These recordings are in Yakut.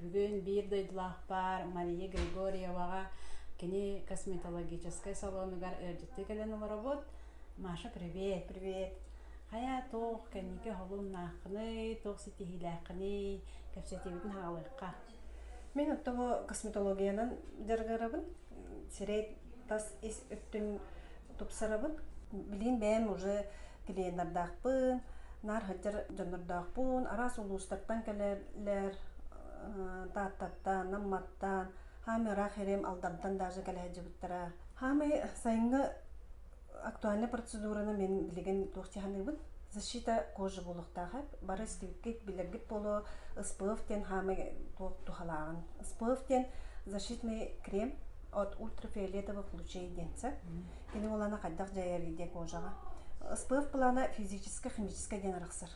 Бүгүн биир дойдулаахпар Мария Григорьеваҕа кини косметологическай салонугар ыалдьыттыы кэлэн олоробут. Маша, привет! Привет! Хайа туох кэнники холуннааххыный, туох ситиһиилээххиний, кэпсэтиибитин хаалыахха. Мин оттого косметологиянан дьарыгырабын. Сирэй тас ис өттүн тупсарабын. Билигин бэйэм уже клиеннардаахпын, наар сылдьар дьоннордоохпун, араас улуустартан кэлэллэр, Тааттаттан, Намматтан, хаамай ыраах эрим Алдантан даже кэлэ сылдьыбыттара. Хаамай сайыҥҥы актуальнай процедураны мин билигин туох дьаһаныыбын? Защита кожи буолуохтаах бары истибиккит, билэргит буолуо СПФ диэн хаамай туох туһалааҕын. СПФ диэн защитный крем от ультрафиолетовых лучей диэн сөп. Кини уолана хайдах дьайар диэн кожаҕа. СПФ плана физическое, химическое диэн арахсар.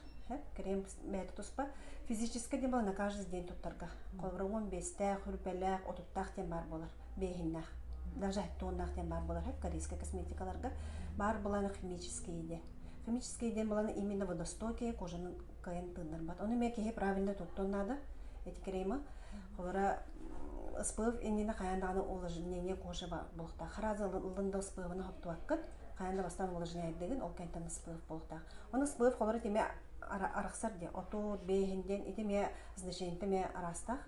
Крем бэйэтэ туспа. Физическое диэн буолана каждый день туттарга. Холобура 15-тээх, үрбэлээх, 30-таах диэн баар буолар. Бэйэһиннээх. Даже тоннаах диэн баар буолар. Корейскай косметикаларга баар булана химический диэн. Химический диэн булана именно водостойкие кожаны кыайан тыыннарбат. Ону эмиэ киһи правильно туттуон наада эти кремы. Холобура СПФ иннинэ хайаан даҕаны увлажнение кожи буолуохтаах. Харазы ыллын да СПФ-ны хоттубаккын, хайаан да бастаан увлажняйдыгын, ол кэнниттэн СПФ буолуохтаах. Оны СПФ холоро тимэ арахсар диэ, отут, бэйэһин диэн ити эмиэ значениета эмиэ араастаах.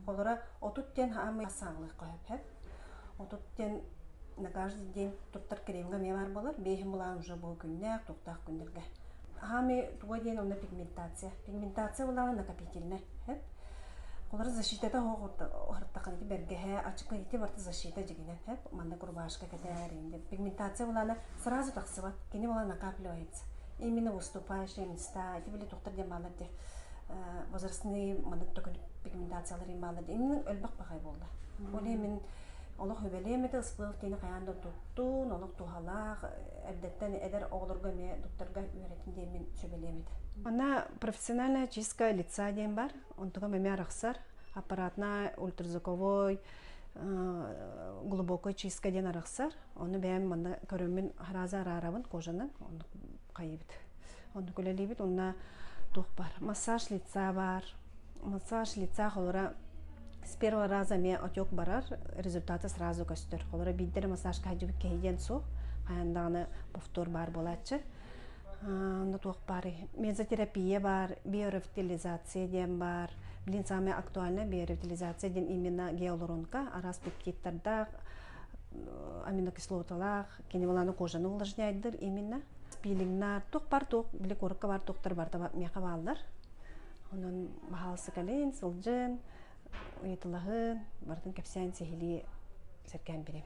Холоро отут диэн хаамый саҥалыахха сөп. Отут диэн на каждый день туттар кремҥэ эмиэ баар буолар. Бэйэһин булаан уже бу күннээх, туохтаах күннэргэ. Хаамый туга диэн онно пигментация. Пигментация булаана накопительная. Холоро защитата оһортахына ити бэргэһэ, ачыкка ити барыта защита дьигинэ. Манна рубашка кэтэр, пигментация булаана сразу тахсыбат. Кини була накапливается. Именно выступающие места, ити били тухтар диэн баалар де возрастные маннык төкүн пигментациялар баалар именно өлбөх баҕай буолла. Ол мин олох үбэлиэм этэ СПФ диэни хайаан да туттун, олох туһалаах, эрдэттэн эдэр оҕолорго эмиэ туттарга үөрэтин диэн мин сүбэлиэм этэ. Ана профессиональная чистка лица диэн бар, онтугам эмиэ арахсар, аппаратная, ультразвуковой, глубокой чистка диэн арахсар. Ону бэйэм манна көрөммүн хараза араарабын кожанан, оннук хайыбыт. Оннук үлэлиибит. Онно туох бар? Массаж лица бар. Массаж лица холора с первого раза эмиэ отек барар, результаты сразу көстөр. Холора биирдэрэ массажка сылдьыбыт киһи диэн суох. Хайаан даҕаны повтор баар буолааччы. Онно туох баарый? Мезотерапия баар, биоревитализация диэн баар. Блин, самое актуальное биоревитализация диэн именно гиалуронка, араас пептидтардаах, аминокислоталаах, кини буланы кожаны увлажняйдыр именно. Пилингнар, туох бар туох, били куоракка бар туохтар барыта миэхэ бааллар. Онон баһаалса кэлин, сылдьын, ыйытылаһын, барытын кэпсээн сиһилии сэргээн бириэм.